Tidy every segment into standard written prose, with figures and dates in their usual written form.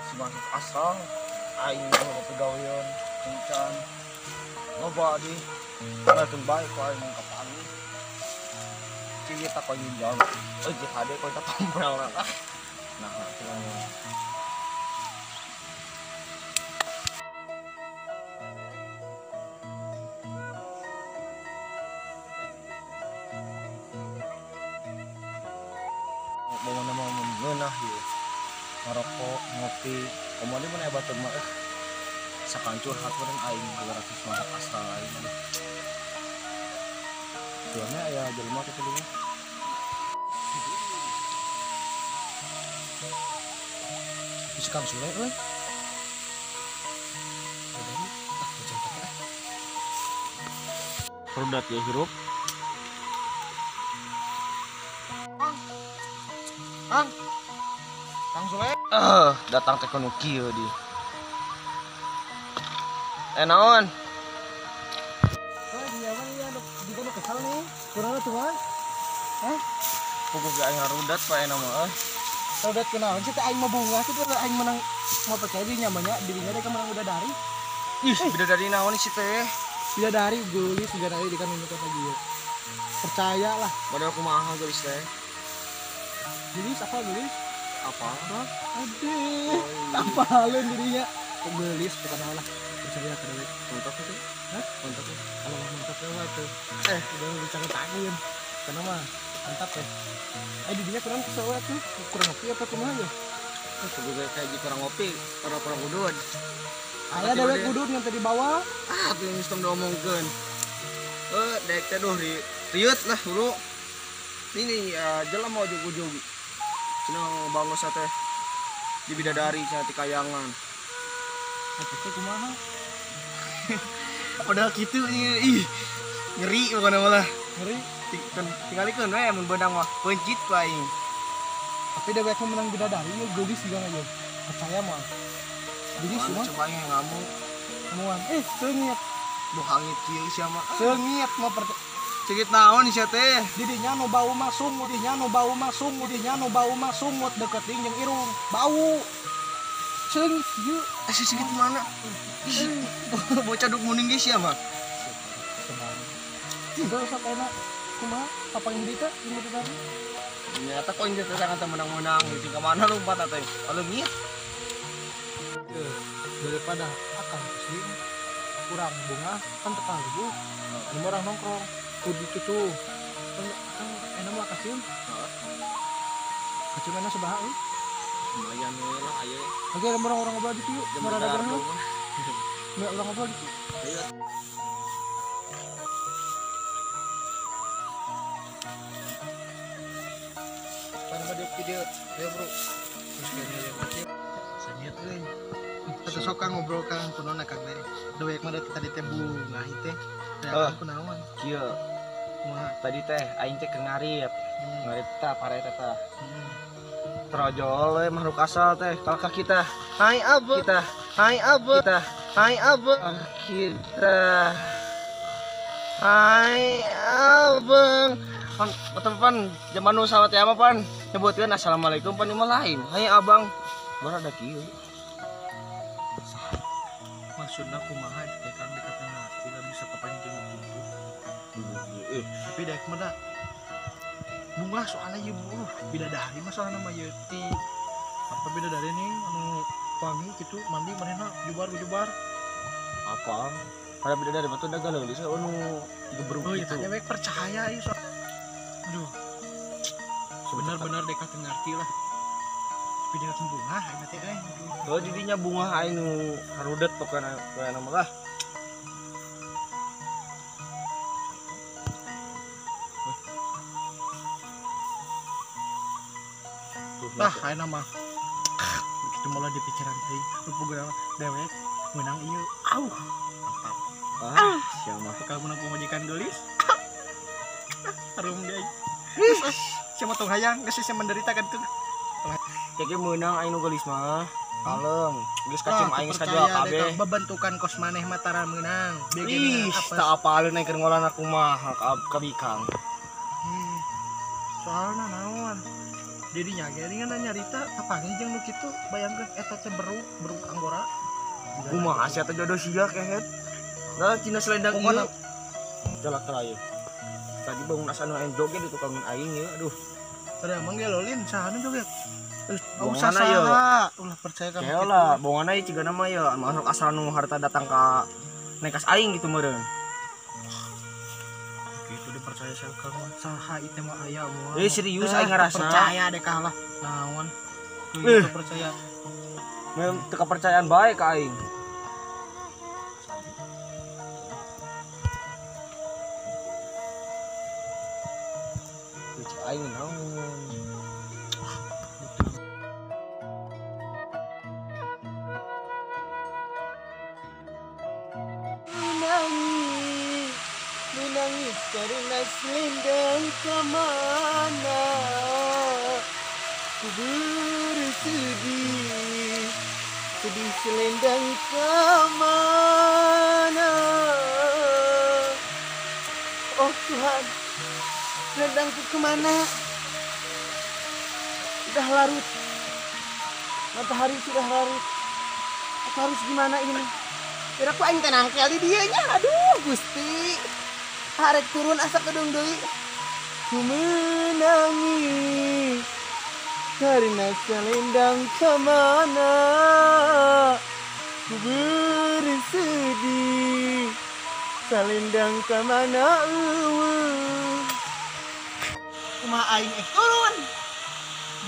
Si masuk asal aing mah pegawean kencan. Loba di langsung baik ku aing kapangi. Cing eta koin jauh. Euy hade koin tompel lah. Nah, cenah. Momen-momen ngeunah ieu. Ngarokok, ngopi, komo di mana batur mah sakancur haturan aing 200 mah asal aing aduh. Tuannya aya jelema kitu dinya. Bisa Kang Sule euy. Ah, bocah teh. Rudat ya hirup. Kang. Kang Sule. Datang teh kono kieu di. Naon? Oh, dia mah ieu juga nu kesal nih. Kurang tuh mah. Hah? Puguh ge aing rudat pa eta mah euy. Rudat kunaon sih teh aing mah bunga sih teh aing menang mau percaya dirinya banyak dirinya deh menang bidadari. Ih, bidadari naon sih teh? Bidadari geulis bidadari di kan kota ieu. Percayalah. Padahal kumaha geulis teh? Geulis apa geulis? Apa? Aduh, apa halun dirinya? Geulis bukan lah. Percaya ke dewek. Mantap itu. Hah? Mantap. Kalau mantap mah tuh. Udah bicara tangan. Karena mah mantap ya. Dirinya kurang kesel tuh. Kurang ngopi apa kumaha ya? Kudu kayak kurang ngopi, kurang udud. Aya dewek udud yang tadi bawa. Ah, tuh yang tong diomongkeun. Dek teh duh riut lah dulu. Ini jelema ujug-ujug. Cenah bangus teh di bidadari cenah ti kayangan. Eta teh kumaha? Padahal kitu ih ngeri pokona malah. Ngeri. Tingalikeun we mun beunang mah peuncit ku aing. Tapi dewek mah menang bidadari ieu geulis juga aja. Percaya mah. Geulis mah. Coba aing ngamuk. Ngamuan. Seungit. Duh hangit kieu sia mah. Seungit mah Cegit naon sia teh? Didinya nu bau mah sungut, didinya nu bau mah sungut, didinya nu bau mah sungut deket jeung irung. Bau. Seungit ieu. Seungit mana? Bocah duk muning geus sia mah. Udah sok enak. Kumaha papanggih deui teh jeung tadi? Nyata kok ini teh sangat menang-menang di ka mana lompat teh. Leungit. Daripada akan pusing kurang bunga kan tekang ribu. Lima orang nongkrong kudu itu kan akang enak mah kacim. Kacim enak sebaha euy. Lumayan we lah aya. Oke, ada orang ngobrol gitu yuk. Mau ada orang. Enggak orang ngobrol gitu. Ayo. Panama di video, ayo bro. Terus kayaknya ya kacim. Sengit euy. Atuh sok Kang ngobrol Kang kunaon Kang teh. Dewek mah tadi teh bungah teh. Heeh, kunaon? Kieu. Kumaha? Tadi teh aing teh ke ngarit. Ngarit tah pare teh tah. Trojol we makhluk asal teh kalau ka kita. Hai abah. Kita. Hai abah. Kita. Hai abah. Kita. Hai abang. Pan pan zaman nu sama teh apa pan nyebutkeun assalamualaikum pan mah lain. Hai abang. Baru ada kieu. Maksudna kumaha teh Kang dikata ngarti lah bisa kapanjang gitu. Tapi daek mah da bunga soalnya ieu buru bidadari mah soalna mah ieu ti apa bidadari nih anu wangi gitu mandi manehna jubar-jubar apa pada bidadari mah tuh da galeulis anu gebruk gitu. Gitu. Oh, iya, percaya ieu so. Aduh. Benar-benar deka teu ngarti lah. Tapi dia bunga aing teh euy. Oh, didinya bunga aing nu harudet pokona pokona mah lah. Tah ayeuna mah kitu malah di pikiran teh lu puguna dewek meunang ieu auh mantap. Ah, sia mah bakal meunang pamajikan geulis. Harum deui. Sia mah tong hayang geus sia menderita kan tuh. Keke meunang aing nu geulis mah. Kalem, geus kacim aing geus kajual kabeh. Babentukan kos maneh mah tara meunang. Ih, tak apaleun aing keur ngolahna kumaha ka bikang. Soalna naon? Dedinya ge ngan nyarita kapanggih jeung nu kitu bayangkeun eta teh beruk anggora. Kumaha sia teh jodoh sia kehet. Nah cina selendang ieu. Celaka ieu. Tadi bangun asa nu aing joget di tukangan aing ieu aduh. Tadi emang ge lolin saha nu joget? Bongana ieu. Ulah percaya ka kitu. Lah, bongana ieu cigana mah ieu makhluk asal nu harta datang ka nekas aing gitu meureun. Gitu dipercaya saha mah. Saha ieu teh mah aya moal. Serius aing ngarasa. Percaya deh kalah. Naon? Tuh percaya. Mem teu kepercayaan bae ka aing. Aing naon. Menangis karena selendang kemana. Ku bersedih, sedih selendang kemana. Oh Tuhan, selendangku kemana? Sudah larut, matahari sudah larut. Aku harus gimana ini? Kira aku aing tenang kali dia nya. Aduh Gusti, arek turun asa kedung deui. Ku menangis karena selendang kemana. Ku bersedih, selendang kemana. Kumaha aing ek turun.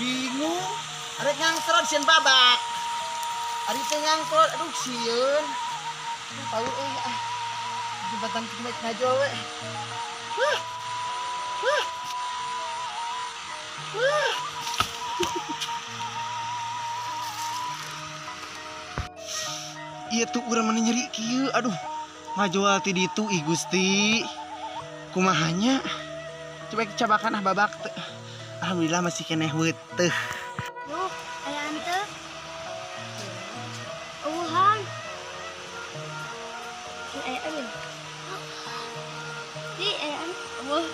Bingung, arek ngangtrot sieun babak. Ari teh ngangtrot aduh sieun. Tahu ah. Jembatan kitu mah ngajo we. Hah. Hah. Hah. Ieu tuh urang mah nyeri kieu aduh. Ngajual ti ditu ih Gusti. Kumaha nya? Coba cabakan ah babak teu. Alhamdulillah masih keneh weuteuh. Duh, aya ante. Eueuhan. Aya ante. Di aya ante. Eueuh.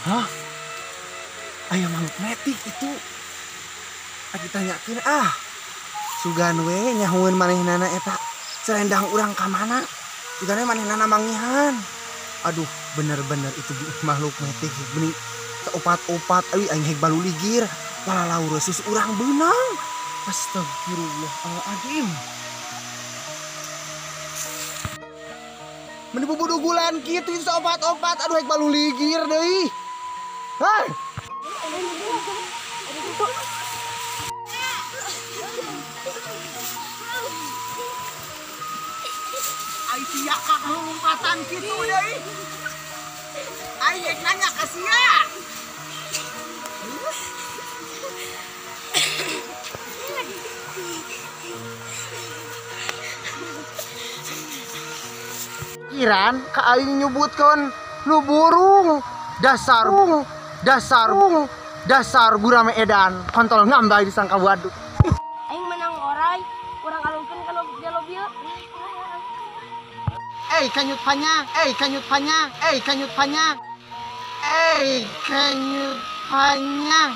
Hah? Aya makhluk metik itu. Aki tanyakeun ah. Sugan we nyahueun manehnana eta. Selendang urang ka mana? Sugane manehnana manggihan. Aduh, bener-bener itu makhluk metik beni opat-opat euy aing hek baluligir. Walalau reusus urang beunang. Astagfirullahaladzim. Meni bubudugulan kitu itu opat-opat aduh hek baluligir deui. Hei. Ai sia ka lompatan kitu deui. Aing rek nanya ka sia. Kiran ka aing nyebutkeun nu burung dasar dasar dasar gurame edan kontol ngambay disangka waduk. Aing menang orai, urang alungkeun kana jalo bieu. Eh kanyut panjang, eh kanyut panjang, eh kanyut panjang, eh kanyut panjang.